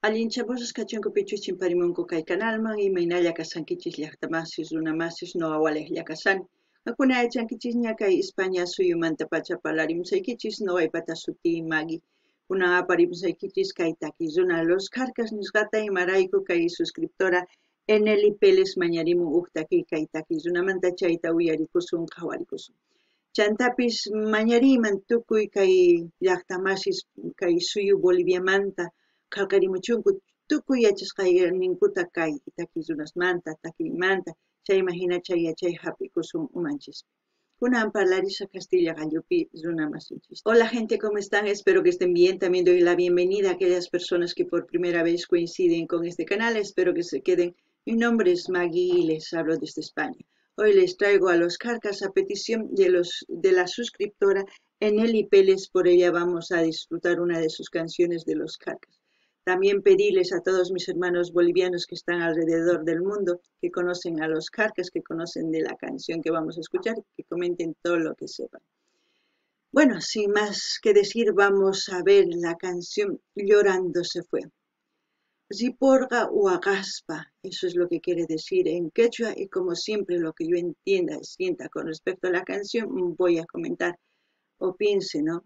Allinchamusas kachunku pichus chimparimunku kay kanalman, imaynalla kashankichis llaqtamasis, runamasis, noqa walejlla kashani. Qakuna yachankichisña kay España suyumantapacha parlarimusaykichis, noqaypata sutiy Maggie. Kunan aparimusaykichis kay takiy runa Los Kjarkas nisqata, imarayku kay suscriptora Eneli Pérez mañarimun uj takiy kay takiy runamanta, chayta uyarikusun, qhawarikusun. Chantapis mañariyman tukuy kay llaqtamasis kay suyu Boliviamanta qhalqarimuchunku tukuy yachasqayninkuta kay takiy runasmanta, takiymanta, chayman hina chay yachay hap'ikusun umanchispi. Kunan parlarisa Castilla qallupi runa masinchis. Hola gente, ¿cómo están? Espero que estén bien. También doy la bienvenida a aquellas personas que por primera vez coinciden con este canal. Espero que se queden. Mi nombre es Maggie y les hablo desde España. Hoy les traigo a Los Kjarkas a petición de la suscriptora Eneli Pérez. Por ella vamos a disfrutar una de sus canciones de Los Kjarkas. También pedirles a todos mis hermanos bolivianos que están alrededor del mundo, que conocen a Los Kjarkas, que conocen de la canción que vamos a escuchar, que comenten todo lo que sepan. Bueno, sin más que decir, vamos a ver la canción Llorando se fue. Riporqa waqaspa, eso es lo que quiere decir en quechua, y como siempre lo que yo entienda y sienta con respecto a la canción, voy a comentar o piense, ¿no?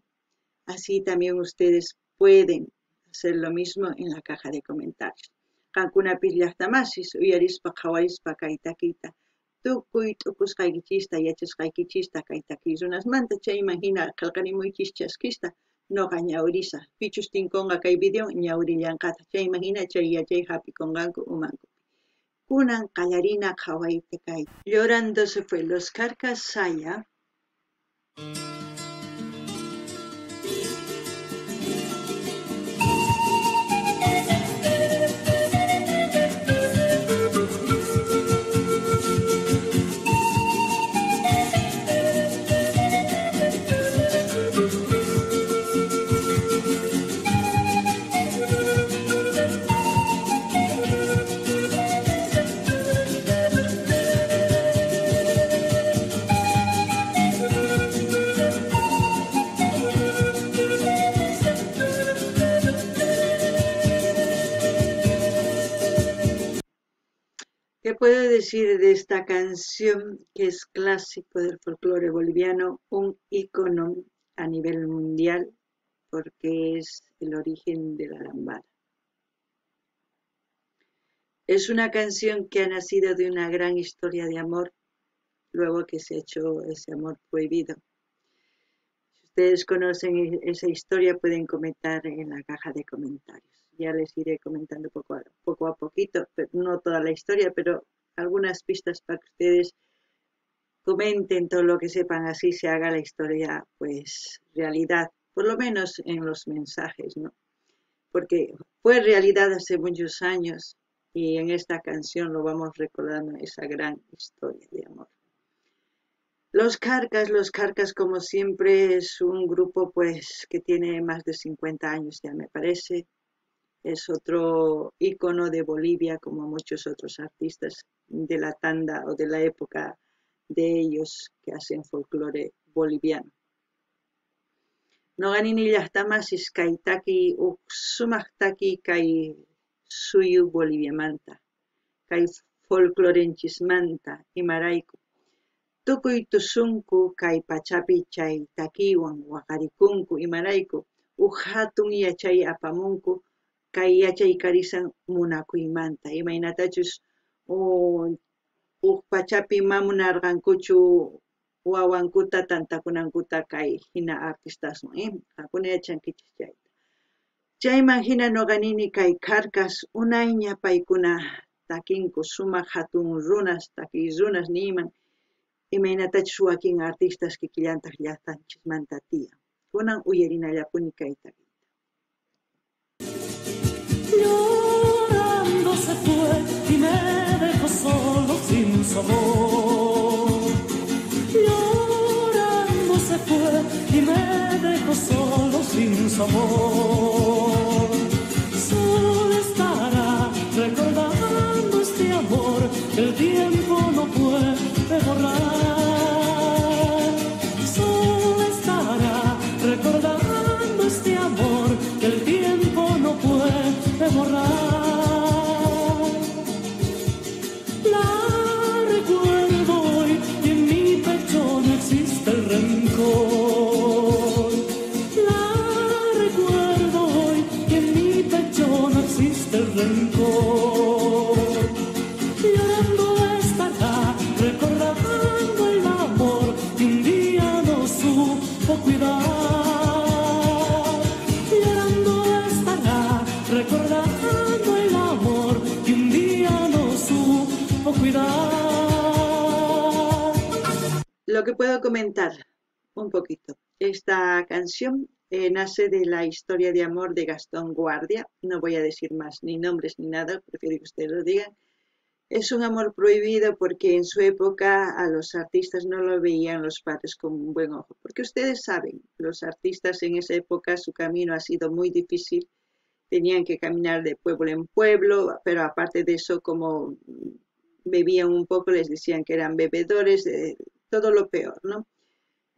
Así también ustedes pueden hacer lo mismo en la caja de comentarios. Qankunapis llaqtamasis, uyarispa qhawarispa kay takiyta, tukuy t'ukusqaykichista, yachasqaykichista kay takiy runasmanta, chayman hina qillqarimuychis chaskista, noqa ñawirisa. Pichus tinkunqa kay video ñawirillanqata, chayman hina chay yachay hap'ikunqanku umankupi. Kunan qallarina qhawayta kay. Llorando se fue Los Kjarkas Saya. ¿Qué puedo decir de esta canción que es clásico del folclore boliviano, un ícono a nivel mundial, porque es el origen de la lambada? Es una canción que ha nacido de una gran historia de amor, luego que se ha hecho ese amor prohibido. Si ustedes conocen esa historia, pueden comentar en la caja de comentarios. Ya les iré comentando poco a poquito, pero no toda la historia, pero algunas pistas para que ustedes comenten todo lo que sepan, así se haga la historia, pues, realidad, por lo menos en los mensajes, ¿no? Porque fue realidad hace muchos años y en esta canción lo vamos recordando, esa gran historia de amor. Los Kjarkas, como siempre, es un grupo, pues, que tiene más de 50 años ya, me parece. Es otro ícono de Bolivia, como muchos otros artistas de la tanda o de la época de ellos que hacen folclore boliviano. Noqanini llaqtamasis kay takiy uj sumaq takiy kay suyu Boliviamanta, kay folclorenchismanta, imarayku. Tukuy tusunku kay pachapi chay takiywan waqarikunku, imarayku uj hatun yachay apamunku kay yachay karisan munakuymanta, imaynatachus uj pachapi mamunarqankuchu wawankuta tantakunankuta kay hina artistaswan, Qankuna yachankichis chayta. Chayman hina noqanini kay Kjarkas unayña paykuna takinku sumaq hatun runas, takiy runas niyman, imaynatachus wakin artistas kikillantaq llaqtanchismanta tiyan. Kunan uyarinallapuni kay takiyta. Llorando se fue y me dejó solo sin sabor. Llorando se fue y me dejó solo sin sabor. Solo estará recordando este amor que el tiempo no puede borrar. Solo estará recordando este amor que el tiempo no puede borrar. La recuerdo hoy y en mi pecho no existe el rencor. La recuerdo hoy y en mi pecho no existe el rencor. Llorando estará recordando el amor que un día no supo cuidar. Llorando estará recordando el amor que un día no supo cuidar. Lo que puedo comentar un poquito. Esta canción nace de la historia de amor de Gastón Guardia. No voy a decir más ni nombres ni nada, prefiero que ustedes lo digan. Es un amor prohibido porque en su época a los artistas no lo veían los padres con un buen ojo. Porque ustedes saben, los artistas en esa época su camino ha sido muy difícil. Tenían que caminar de pueblo en pueblo, pero aparte de eso, como bebían un poco, les decían que eran bebedores, todo lo peor, ¿no?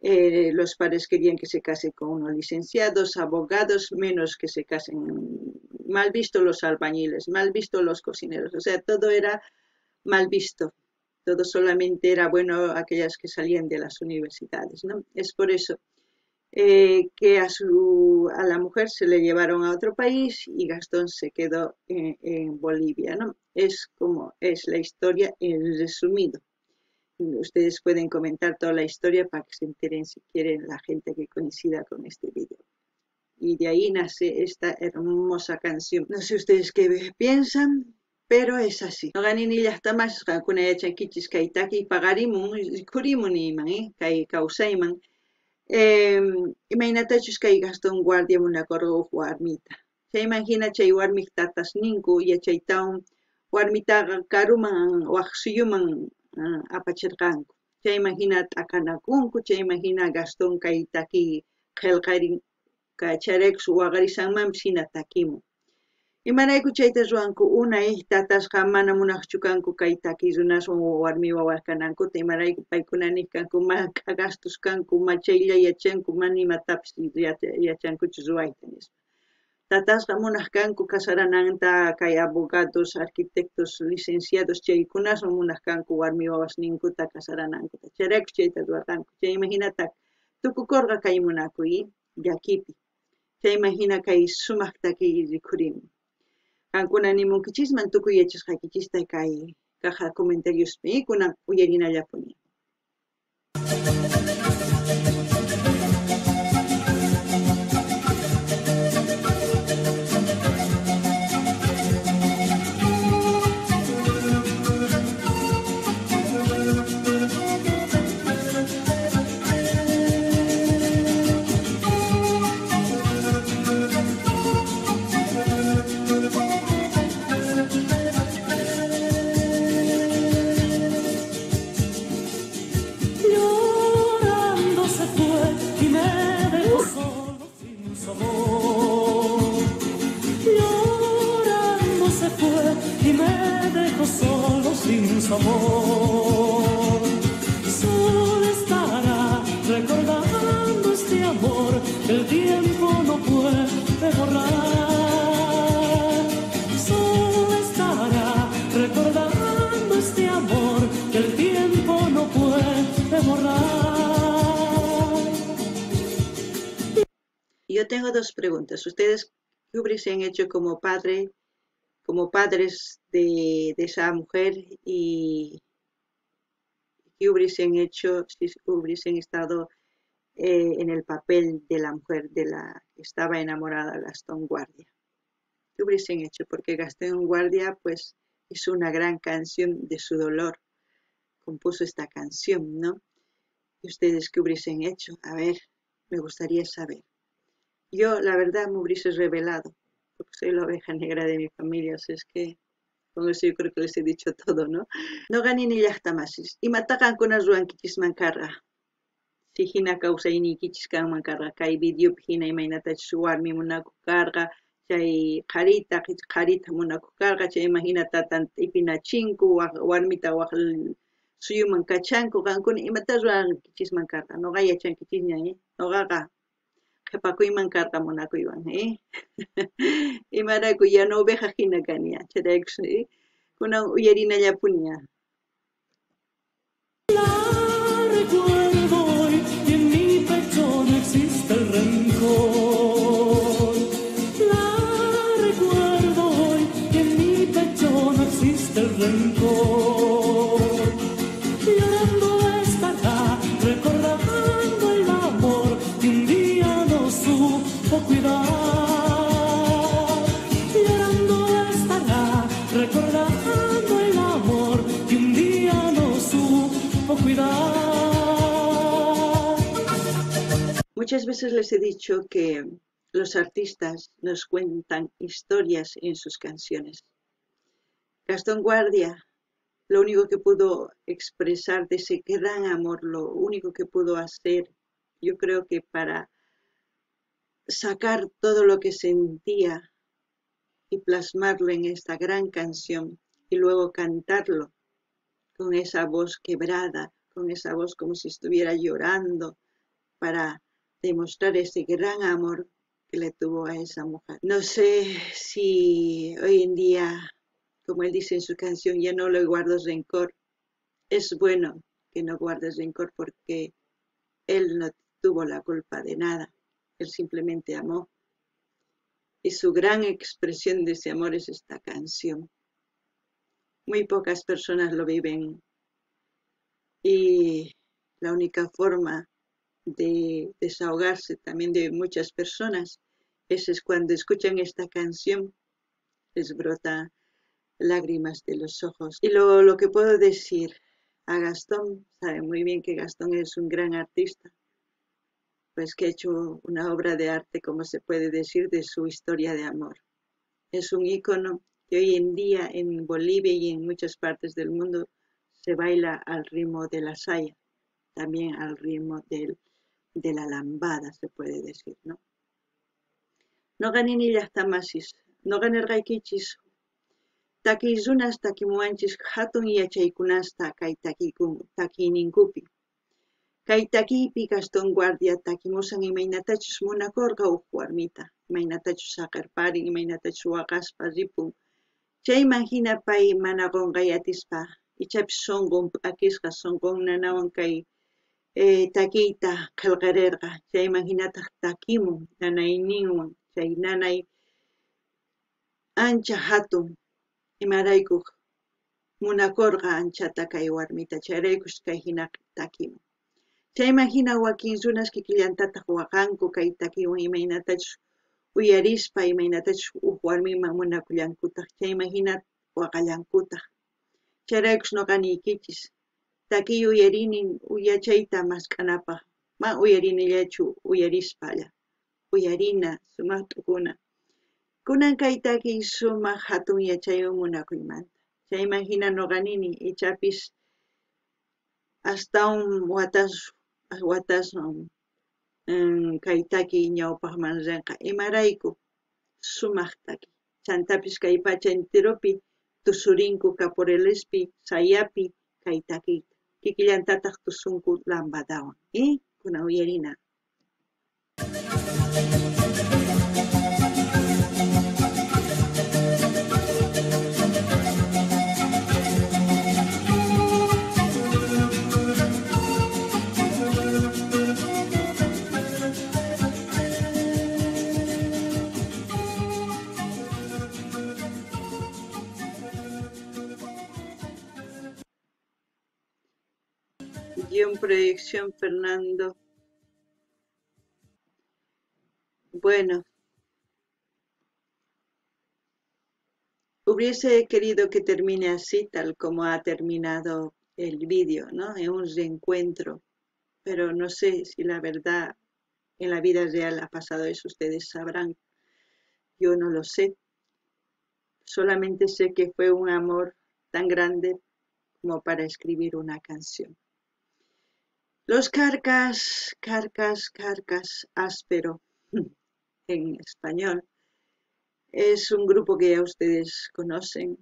Los padres querían que se casen con unos licenciados, abogados, menos que se casen, mal visto los albañiles, mal visto los cocineros, todo era mal visto, todo solamente era bueno aquellas que salían de las universidades, ¿no? Es por eso que a la mujer se le llevaron a otro país y Gastón se quedó en Bolivia, ¿no? Es como es la historia en resumido. Ustedes pueden comentar toda la historia para que se enteren si quieren la gente que coincida con este vídeo. Y de ahí nace esta hermosa canción. No sé ustedes qué piensan, pero es así. No gani ni llaqta más, qankuna yachankichis kay taki paqarimun, rikhurimun iman, kay kawsayman. Imaynatachus kay Gastón Guardia munakurqa huk warmita. Chayman hina chay warmiq tatasninku yachaytawan warmitaqa karuman waq suyuman apachirqanku. Chayman hina t'akanakunku, chayman hina Gastón kay taki qillqarin kacharaykus waqarisanmanpis hina takimun. Imarayku chayta ruwanku unay tatasqa mana munaqchu kanku kay taki runaswan warmi wawas kanankuta, imarayku paykuna niq kanku ma gastos kanku, ma chaylla yachanku, mana imatapis yachankuchu ruwayta nispa. Tatasqa munaq kanku casarananta kay abogados, arquitectos, licenciados chaykunaswan munaq kanku warmi wawasninkuta casaranankuta. Chayrayku chayta ruwarqanku. Chayman hinataq tukukurqa kay munakuy llakipi. Chayman hina kay sumaq takiy rikhurimun. Qankuna nimunkichisman tukuy yachasqaykichista kay caja comentariospi kunan uyarinallapuni. Y me dejó solo sin su amor. Solo estará recordando este amor que el tiempo no puede borrar. Solo estará recordando este amor que el tiempo no puede borrar. Yo tengo dos preguntas. ¿Ustedes qué hubiesen hecho como padre, como padres de esa mujer, y qué hubiesen hecho si hubiesen estado en el papel de la mujer de la que estaba enamorada Gastón Guardia? ¿Qué hubiesen hecho? Porque Gastón Guardia, hizo una gran canción de su dolor, compuso esta canción, ¿no? ¿Y ustedes qué hubiesen hecho? A ver, me gustaría saber. Yo, la verdad, me hubiese rebelado, porque soy la oveja negra de mi familia, es que con eso yo creo que les he dicho todo, ¿no? No gani ni llaqta masis. Imataqa qankunas ruwankichisman karqa. Si hina kawsayniykichiskanman karqa, kay videopi hina imaynatachus warmi munakuq karqa, chay qharita, qharita munakuq karqa, chayman hina tatan t'ipinachinku, warmita waq suyuman kachanku, qankuna imata ruwankichisman karqa. Noqa yachankichisña, Noqaqa Qhepakuyman karqa munakuywan, Imarayku ya no oveja hina kani, chayraykus, kunan uyarinallapuni. La recuerdo hoy y en mi pecho no existe el rencor. La recuerdo hoy y en mi pecho no existe el rencor. Llorando estará recordando el amor que un día no supo cuidar. Llorando estará recordando el amor que un día no supo cuidar. Muchas veces les he dicho que los artistas nos cuentan historias en sus canciones. Gastón Guardia, lo único que pudo expresar de ese gran amor, lo único que pudo hacer, yo creo que para sacar todo lo que sentía y plasmarlo en esta gran canción y luego cantarlo con esa voz quebrada, con esa voz como si estuviera llorando, para demostrar ese gran amor que le tuvo a esa mujer. No sé si hoy en día, como él dice en su canción, ya no le guardo rencor. Es bueno que no guardes rencor porque él no tuvo la culpa de nada. Él simplemente amó. Y su gran expresión de ese amor es esta canción. Muy pocas personas lo viven. Y la única forma de desahogarse también de muchas personas es cuando escuchan esta canción, les brota lágrimas de los ojos. Y lo que puedo decir a Gastón, sabe muy bien que Gastón es un gran artista, pues que ha hecho una obra de arte, como se puede decir, de su historia de amor. Es un ícono que hoy en día en Bolivia y en muchas partes del mundo se baila al ritmo de la saya, también al ritmo de la lambada, se puede decir, ¿no? Noqa nini llaqtamasis, noqa nirqaykichis, takiy runas takimuwanchis hatun yachaykunasta kay takiyninkupi. Kay takiypi Gastón Guardia takimusan imaynatachus munakurqa huk warmita, imaynatachus saqerparin, imaynatachus waqaspa ripun. Chayman hina pay mana qunqay atispa, ichapis sunqun p'akisqa, sunqun nanawan kay takiyta qillqarirqa. Chayman hinataq takimun nanayninwan, chay nanay ancha hatun, imarayku munakurqa anchata kay warmita, chayraykus kay hina takimun. Chayman hina wakin runas kikillantataq waqanku kay takiywan imaynatachus uyarispa, imaynatachus huk warmiman munakullankutaq, chayman hina waqallankutaq. Chayraykus noqa niykichis, takiy uyarini uyachayta mask'anapaq, ma uyarinillachu uyarispalla, uyarina sumaq t'ukuna. Kunan kay takiy sumaq hatun yachaywan munakuymanta. Chayman hina noqa nini ichapis astawan wataswan kay takiy ñawpaqman rinqa. Imarayku sumaq takiy. Chantapis kay pacha enteropi tusurinku caporalespi, sayapi kay takiyta. Kikillantataq tusunku lambadawan. Kunan uyarina. Guión proyección Fernando. Bueno, hubiese querido que termine así, tal como ha terminado el vídeo, ¿no? En un reencuentro, pero no sé si la verdad en la vida real ha pasado eso, ustedes sabrán, yo no lo sé. Solamente sé que fue un amor tan grande como para escribir una canción. Los Kjarkas, Kjarkas, Kjarkas, áspero en español, es un grupo que ya ustedes conocen,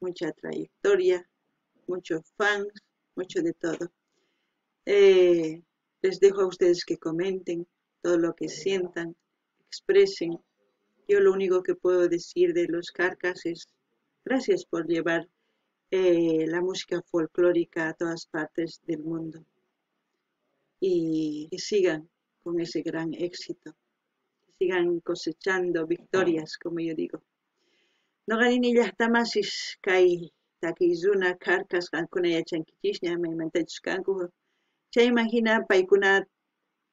mucha trayectoria, muchos fans, mucho de todo. Les dejo a ustedes que comenten Todo lo que sientan, expresen. Yo lo único que puedo decir de los Kjarkas es gracias por llevar la música folclórica a todas partes del mundo y que sigan con ese gran éxito, que sigan cosechando victorias, como yo digo. Noqa nini llaqtamasis kay takiy runa Kjarkas qankuna yachankichisña maymantachus kanku chayman hina paykuna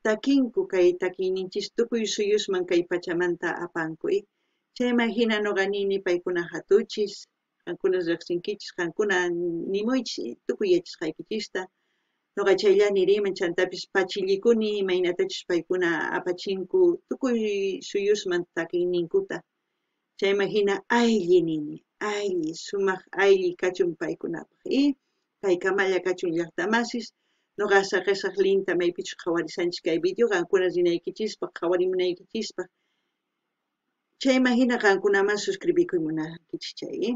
takinku kay takiyninchis tukuy suyusman kay pachamanta apanku. Chayman hina noqa nini paykuna hatuchis, qankuna riqsinkichis, qankuna nimuychis tukuy yachasqaykichista. Noqa chaylla niriman chantapis pachillikuni imaynatachus paykuna apachinku tukuy suyusman takiyninkuta. Chayman hina aylli nini, aylli, sumaq aylli kachun paykunapaq. Y paykamalla kachun llaqtamasis. Noqa saqesaq linkta maypichus qhawarisanchis kay video qankuna rinaykichispaq, qhawarimunaykichispaq. Chayman hina qankunaman suscribikuy munankichis chay.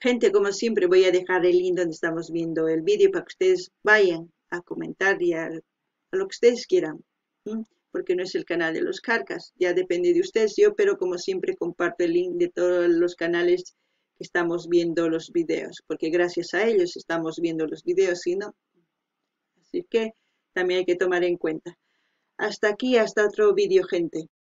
Gente, como siempre, voy a dejar el link donde estamos viendo el vídeo para que ustedes vayan a comentar y a lo que ustedes quieran, porque no es el canal de los Kjarkas, ya depende de ustedes. Yo, pero como siempre, comparto el link de todos los canales que estamos viendo los videos, porque gracias a ellos estamos viendo los videos, ¿sí, no? Así que también hay que tomar en cuenta. Hasta aquí, hasta otro vídeo, gente.